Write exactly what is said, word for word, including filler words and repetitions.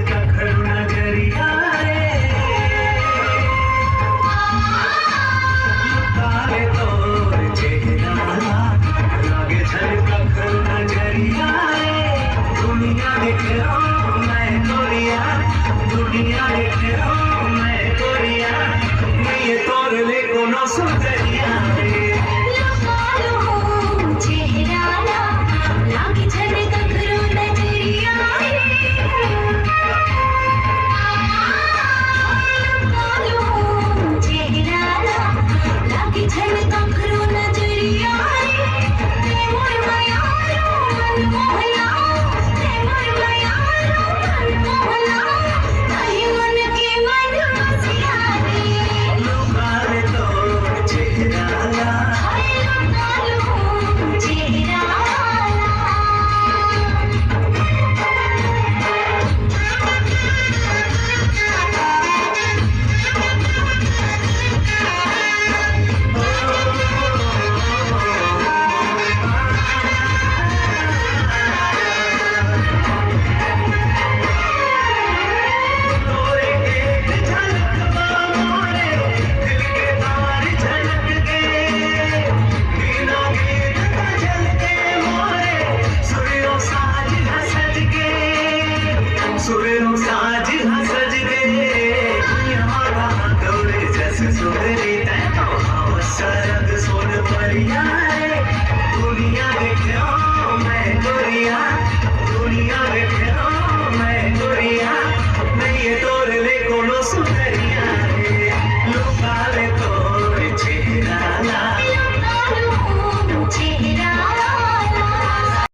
कखरो नजरिया रे, तारे तोर चेहरा ला, लागे झलका कखरो नजरिया रे। दुनिया देख रहा हूँ मैं गोरिया, दुनिया देख रहा हूँ